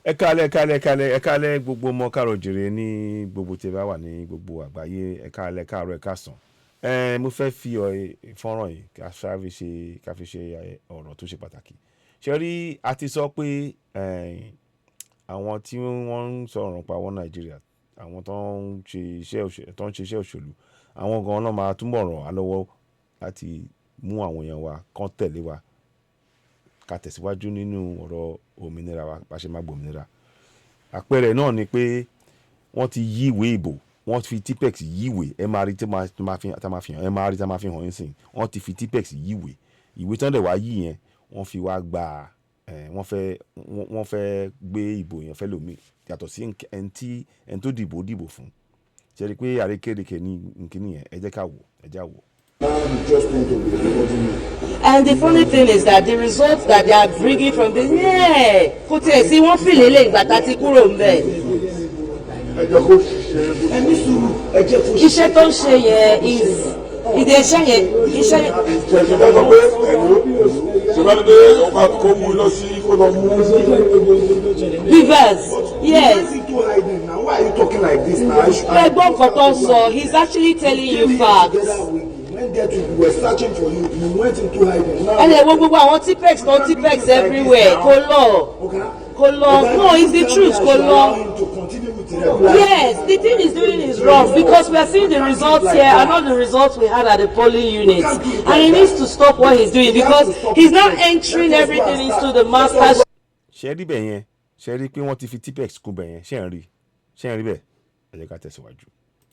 Ẹ káalẹ́, ẹ káalẹ́, ẹ káalẹ́, ẹ káalẹ́, gbogbo ọmọ káàárọ̀ jèrè ní gbogbo tí ẹ bá wà ní gbogbo àgbáyé. Ẹ káalẹ́, káàárọ̀, ẹ káàsán. Ẹ mo fẹ́ fi fọ́nrán yìí ká fi ṣe ọ̀rọ̀ tó ṣe pàtàkì. Ṣe rí, a ti sọ pé àwọn tí wọ́n ń sọ̀rọ̀ nípa wọn Nàìjíríà, àwọn tó ń ṣe iṣẹ́ òṣèlú, tó ń ṣe iṣẹ́ òṣèlú, àwọn gan-an náà máa túbọ̀ ràn wá lọ́wọ́ láti mú àwọn èèyàn wa kán tẹ̀lé wa ká tẹ̀síwájú nínú ọ̀rọ̀ òmìnira wa, bá ṣe máa gbòmìnira. Àpẹẹrẹ náà ni pé wọ́n ti yí ìwé ìbò, wọ́n fi Tipp-Ex yí ìwé. Ẹ máa rí tí máa fi hàn, ẹ máa rí tí máa fi hàn yín sìn. Wọ́n ti fi Tipp-Ex yí ìwé. Ìwé tí wọ́n dẹ̀ wá yí yẹn, wọ́n fi wá gba ẹ wọ́n fẹ́ gbé ìbò yẹn fẹ́ lòmíì yàtọ̀ sí ẹni tó dìbò dìbò fún. Ṣe rí i pé àrékérekè ní nkíní yẹn? Ẹ jẹ́ ká wò, ẹ jẹ́ á wò. Just want to be recording me. And the funny thing is that the results that they are bringing from the, yeah, kò tiẹ̀ sí wọ́n fìlẹ̀ lè ìgbà tá a ti kúrò ń bẹ̀. Ẹ jẹ́ kó ṣiṣẹ́. Ẹ ní sùúrù, ẹ jẹ́ kó. Iṣẹ́ tó ń ṣe yẹn is ìdè iṣẹ́ yẹn, iṣẹ́ yẹn. Ṣe fẹ́ sọ pé ẹ̀lú ṣe bá ní pé ọba kó mú lọ sí kó lọ mú. BVAS, yes. You into hiding now. Why are you talking like this now? Ẹ gbọ́ nǹkan tó ń sọ. He's actually telling you facts. Together with you. When there we were searching for you, you went into hiding. Now, Ẹ lè wo gbogbo àwọn Tipp-Ex kan, Tipp-Ex everywhere. Kò lọ, kò lọ. No, it's the truth, kò lọ. To continue with the reply. Yes, the thing he's doing is wrong because we are seeing the results here and not the results we had at the polling units. And he needs to stop what he's doing because he's not entering everything into the master Ṣe rí bẹ̀ yẹn? Ṣe rí pé wọ́n ti fi Tipp-Ex kún bẹ̀ yẹn? Ṣe ń rí? Ṣe ń rí bẹ́ẹ̀? Ẹ jẹ́ ká tẹ̀síwájú.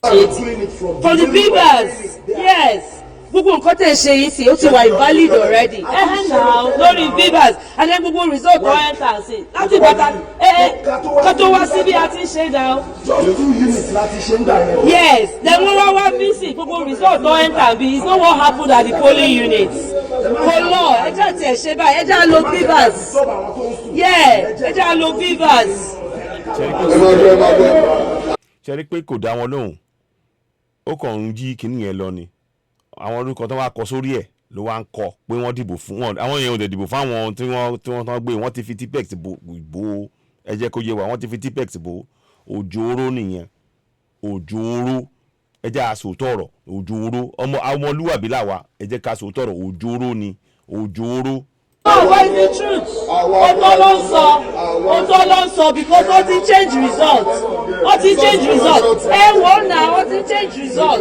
sheet Doing it from for the BVAS. Yes. Gbogbo nǹkan tẹ̀ ń ṣe yìí sí, ó ti wà invalid already. Ẹ náà lórí BVAS and then gbogbo result tó enter sí. Láti bàtà ẹ ẹ ká tó wá síbí a ti ń ṣe náà. Just 2 units láti ṣe ń gbà yẹn. Yes, then wọ́n wá wá bí sí gbogbo result tó enter bí, it's not what happened at the polling units. Kò lọ, ẹ jẹ́ àti ẹ̀ ṣe báyìí, ẹ jẹ́ à lo BVAS. Stop àwọn tó ń sùn. Yeah, ẹ jẹ́ à lo BVAS. Ṣe rí pé Ẹ máa gbọ́, ẹ máa gbọ́. Ṣe rí pé kò dá wọn lóhùn? Ó kàn ń yí kinní yẹn lọ ni. Àwọn orúkọ tó wá kọ sórí ẹ̀ ló wá ń kọ pé wọ́n dìbò fún wọn. Àwọn yẹn ò dẹ̀ dìbò fún àwọn tí wọ́n tán gbé. Wọ́n ti fi Tipp-Ex bò. Ẹ jẹ́ kó yé wa, wọ́n ti fi Tipp-Ex bò. Òjòòrò nìyẹn, òjòòrò. Ẹ jẹ́ àsòótọ́ ọ̀rọ̀, òjòòrò. Ọmọ ọmọlúwàbí làwà, ẹ jẹ́ ká sòótọ́ ọ̀rọ̀. Òjòòrò ni, òjòòrò. No, what is the truth? Òótọ́ ló ń sọ, òótọ́ ló ń sọ because wọ́n ti change result. Wọ́n ti change result. Ẹ wò ó náà, wọ́n ti change result.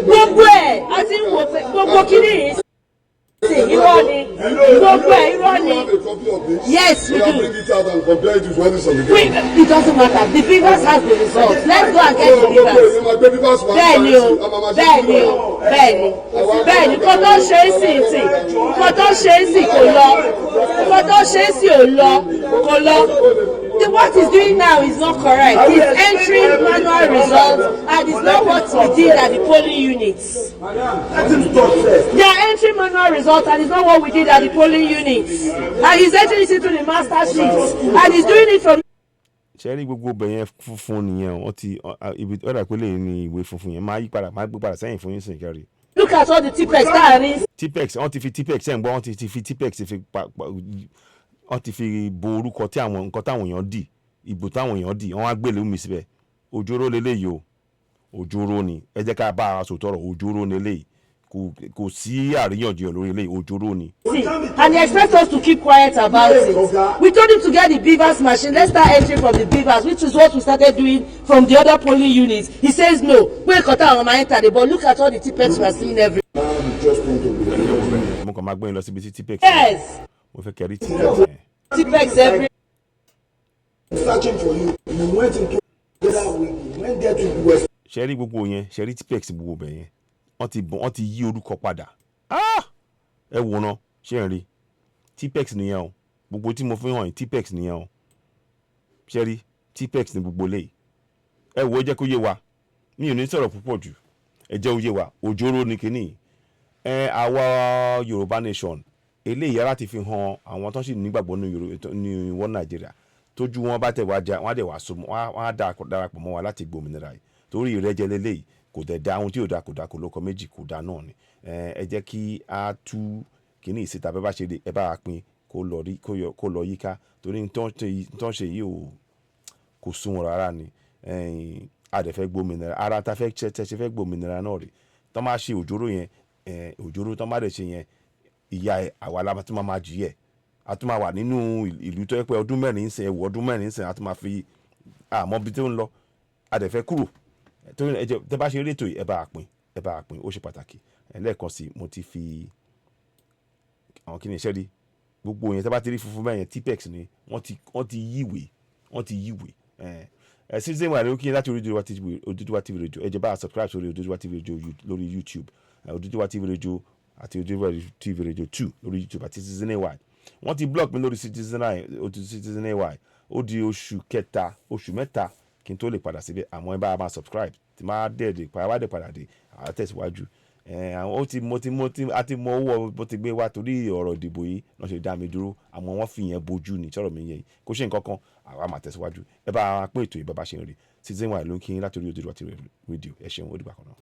Gbogbo ẹ̀ a ti ń wò pé gbogbo kíní yìí sì irọ́ ni. Gbogbo ẹ̀ irọ́ ni. Yes, we We do. Bring it out and compare it with what is on the We, ground. it doesn't matter. The BVAS has the result. Let's go and get the BVAS. Bẹ́ẹ̀ni o, bẹ́ẹ̀ni o, bẹ́ẹ̀ni, bẹ́ẹ̀ni. Kó tó ṣe é sì sí, kó tó ṣe é sì kò lọ, kó tó ṣe é sì ò lọ, kò lọ. What he's doing now is not correct. He's entering manual results and it's not what we did at the polling units. Let him stop first. They are entering manual results and it's not what we did at the polling units. And he's entering it into the master sheet and he's doing it from Ṣe rí gbogbo ibẹ̀ yẹn funfun nìyẹn. Wọ́n ti ibi ọ̀dà pé lè ní ìwé funfun yẹn máa yí padà, máa gbé padà sẹ́yìn fún yín sìn kẹrì. Look at all the Tipp-Ex tá a rí. Tipp-Ex, wọ́n ti fi Tipp-Ex, ẹ̀ ń gbọ́, wọ́n ti fi Tipp-Ex fi pa wọ́n ti fi bo orúkọ tí àwọn nǹkan táwọn èèyàn dì, ìbò táwọn èèyàn dì. Wọ́n á gbélé omi síbẹ̀. Òjòrò leléyìí o, òjòrò ni. Ẹ jẹ́ ká bá ara sòtọ́rọ̀, òjòrò ni eléyìí. Kò sí àríyànjiyàn lórí eléyìí, òjòrò ni. See, and he expects us to keep quiet about it. We told him to get the BVAS machine. Let's start entering from the BVAS, which is what we started doing from the other polling units. He says no. Pé nǹkan táwọn máa enter the, but look at all the Tipp-Ex we are seeing every. Just want to be Mo kàn máa gbé yín lọ síbi tí Tipp-Ex. Yes, Mo fẹ́ kẹ́rí Tipp-Ex yẹn. Tipp-Ex every. Searching for you. You went into together with you. Went there to you were Ṣe rí gbogbo yẹn? Ṣe rí Tipp-Ex gbogbo bẹ̀ yẹn? Wọ́n ti bọ̀, wọ́n ti yí orúkọ padà. Ah! Ẹ wòran, ṣé ń rí Tipp-Ex nìyẹn o? Gbogbo tí mo fi hàn yín, Tipp-Ex nìyẹn o. Ṣe rí Tipp-Ex ní gbogbo léyìí? Ẹ wo, ẹ jẹ́ kó yé wa, mi ò ní sọ̀rọ̀ púpọ̀ jù. Ẹ jẹ́ ó yé wa, òjòrò ní kínní ẹ. Àwa Yorùbá nation eléyìí láti fi hàn àwọn tó ń sì nígbàgbọ́ ní ìwọ Nàìjíríà, tójú wọn bá tẹ̀ wá já, wọ́n á dẹ̀ wá so, wọ́n á darapọ̀ mọ́ wa láti gbòmìnira yìí, torí ìrẹ́jẹ lélẹ́yìí kò dẹ̀ da. Ohun tí ò da kò da, kò lóko méjì, kò da náà ni. Ẹ jẹ́ kí a tú kíní ìsìta bẹ́ẹ̀ bá ṣe lè ẹ bá a pín kó lọ rí kó lọ yíká, torí n tó ń ṣe yìí ò Kò sunwọ̀n rárá ni. A dẹ̀ fẹ́ gbòmìnira ara ta fẹ́ ṣe ṣe fẹ́ gbòmìnira náà rè. Tọ́ máa ṣe òjòrò yẹn, òjòrò tọ́ máa dẹ̀ ṣe yẹn, ìyà ẹ̀, àwa la tún máa jìyà ẹ̀. A tún máa wà nínú ìlú tó yẹ pé ọdún 4 ń sìn, ẹ̀wọ̀ ọdún 4 ń sìn, a tún máa fi àmọ́ bí tó ń lọ. A dẹ̀ fẹ́ kúrò. Torí ẹ jẹ́ tẹ́ bá ṣe rétò yìí, ẹ bá a pín, ẹ bá a pín, ó ṣe pàtàkì. Lẹ́ẹ̀kan sí, mo ti fi àwọn kíni iṣẹ́ rí gbogbo yẹn. Tẹ́ bá ti rí funfun bẹ́ẹ̀ yẹn, Tipp-Ex ni. Wọ́n ti yíwèé, wọ́n ti yíwèé. Ẹ Citizen wà lókè láti Odùduwà TV, Odùduwà TV Radio. Ẹ jẹ́ bá a subscribe sórí Odùduwà TV Radio lórí YouTube, Odùduwà TV Radio àti Odùduwà TV Radio 2 lórí YouTube àti Citizen AY. Wọ́n ti block mi lórí Citizen AY, Citizen AY. Ó di oṣù kẹta, oṣù 3 kí n tó lè padà síbẹ̀. Àmọ́ ẹ bá a máa subscribe. Tí máa dẹ̀ dé padà wá, dẹ̀ padà dé, àá tẹ̀síwájú. Àwọn ó ti mo ti mo ti a ti mọ owó bó ti gbé wá torí ọ̀rọ̀ ìdìbò yìí náà ṣe dá mi dúró. Àmọ́ wọ́n fi yẹn bojú ní sọ̀rọ̀ mi yẹn, kó ṣe nǹkan kan. Àwa máa tẹ̀síwájú. Ẹ bá wa pín ètò yìí bá ṣe ń rí. Citizen AY ló ń kí yín láti orí Odùduwà TV Radio. Ẹ ṣeun, ó dìgbà kan náà.